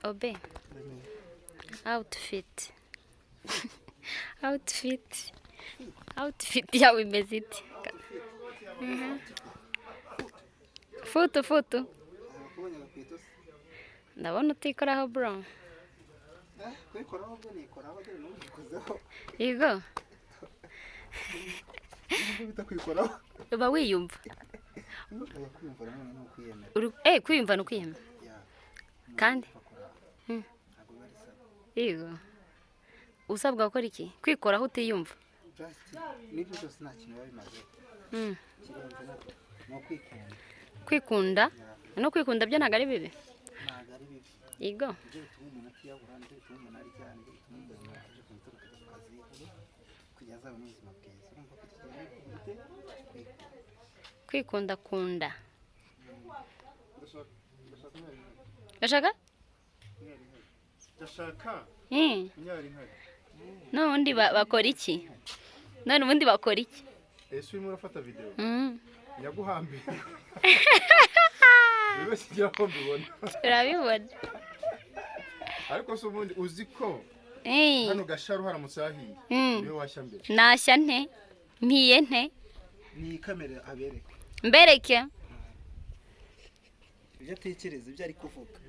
Obe, outfit, outfit, outfit yawe imeze ite? Futu futu. Kubonye agakweto se? Ndabona utikoraho, bro. Eh, kwikoraho byo nikoraho, dore n'ubikozeho. Yego. Nubwo bita kwikoraho. Uba wiyumva. Oya, kwiyumva nanone ni ukwiyemera. Kwiyumva ni ukwiyemera. Ya. Kandi? Bakora. Ntabwo biba ari sawa. Yego, usabwa gukora iki? Kwikoraho utiyumva? Just n'ibyo byose nta kintu biba bimaze. Ikirenze ni ukwikunda. Kwikunda no kwikunda byo ntabwo ari bibi. Ntabwo ari bibi. Yego. Nibyo bituma umuntu atiyahura, nibyo bituma umuntu arya, nibyo bituma umuntu aje ku gitondo akajya ku kazi kugira azabone ubuzima bwiza. Urumva ko iki kintu ni kwikunda. Kwikunda kunda. Ndashaka inyari. Gashaka. Ndashaka inyari nkari. N'ubundi bakora iki? None ubundi bakora iki? Ese urimo urafata video? Mm. Nyaguhambira buri wese igira aho mbibona. Urabibona. Ariko se ubundi uzi ko hano Gasharu haramutse hahiye, niwe washya mbere? Nashya nte? Mpiye nte? Ni kamera, abereke. Mbereke. Ibyo atekereza, ibyo ari kuvuga.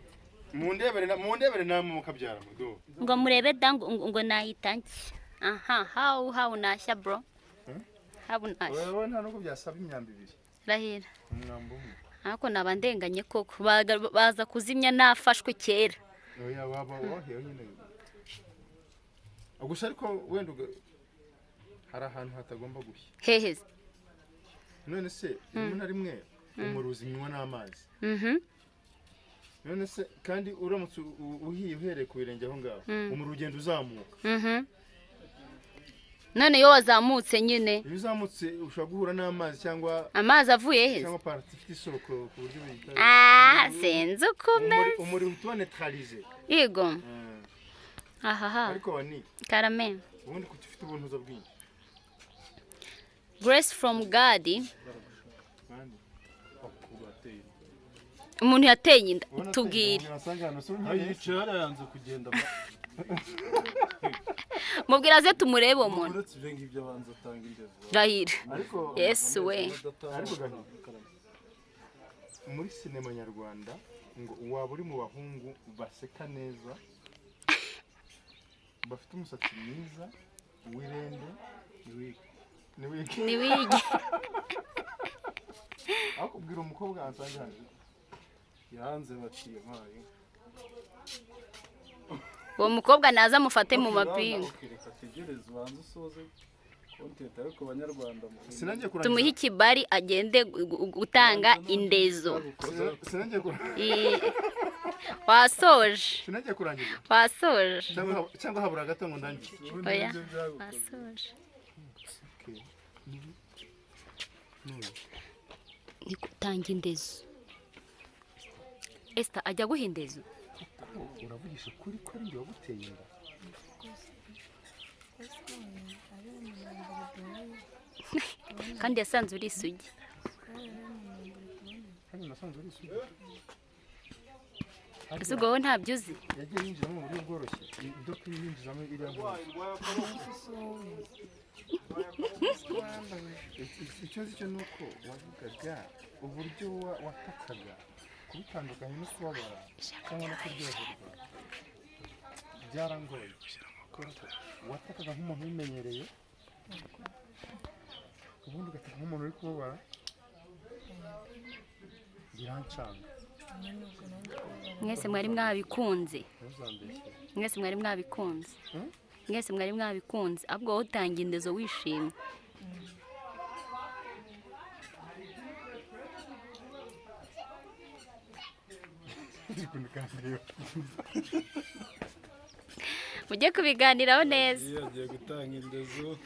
Mundebere namwe mukabyara mudo. Ngo murebe da, ngo nahita nshya. Aha, how nashya, bro? How nashya? Wowe nta nubwo byasaba imyambi ibiri. Rahira. Umwambi umwe. Ariko naba ndenganye koko. Baza kuzimya nafashwe kera. Oya, waba wahewe nyine gusa, ariko wenda hari ahantu hatagomba gushya. Heheze? None se rimwe na rimwe umuriro uzimywa n'amazi. None se kandi uramutse uhiye uhereye ku birenge aho ngaho, umuriro ugenda uzamuka. None iyo wazamutse nyine? Iyo uzamutse ushobora guhura n'amazi cyangwa Amazi avuye heza? cyangwa partie ifite isoko ku buryo bihita Ah, sinzi uko umeze. Umuriro uhita uba neutralisé. Yego. Ahaha. Ariko wani Karame. ubundi kuki ufite ubuntuza bwinshi? Grace from God. Bandi. Umuntu yateye inda. Ubona Tubwire. Nasanga hano si unyereye. Yicaye hariya yanze kugenda. Mubwira aze tumurebe uwo muntu. Uretse ibyo ngibyo, abanza atanga indezo. Rahira. Ariko Yesu we. Ariko gahi, muri sinema nyarwanda ngo waba uri mu bahungu baseka neza, bafite umusatsi mwiza w'irende, ni wig. Ni wig. Aho kubwira umukobwa ansanga hano. Yanze baciye mpaye. Uwo mukobwa naza amufate mu mapingu. Reka ategereze, ubanze usoze content, ariko banyarwanda Sinangiye Tumuhe kurangiza. ikibari agende gutanga indezo. Sinangiye kurangiza. Wasoje. Sinangiye kurangiza. Wasoje. Cyangwa habura gato ngo ndangize. Oya, wasoje. Okay. Ni gutanga indezo. Esther ajya guha indezo. Uravugisha ukuri ko ari njye waguteye inda? Kandi yasanze uri isugi. Kandi nasanze uri isugi. Ese ubwo wowe ntabyo uzi? Yagiye yinjiramo mu buryo bworoshye, ibyo kuyinjizamo iriya nkuru. Icyo nzi cyo ni uko wavugaga uburyo watakaga kubitandukanya no kubabara cyangwa no kuryoherwa byarangoye. Watakaga nk'umuntu ubimenyereye, ubundi ugataka nk'umuntu uri kubabara, birancanga. Mwese mwari mwabikunze. Ntuzambeshye. Mwese mwari mwabikunze. Hmm? Mwese mwari mwabikunze, ahubwo wowe utanga indezo wishimye. Ndikundikandeba. Mujye kubiganiraho neza. Iyo agiye gutanga indezo.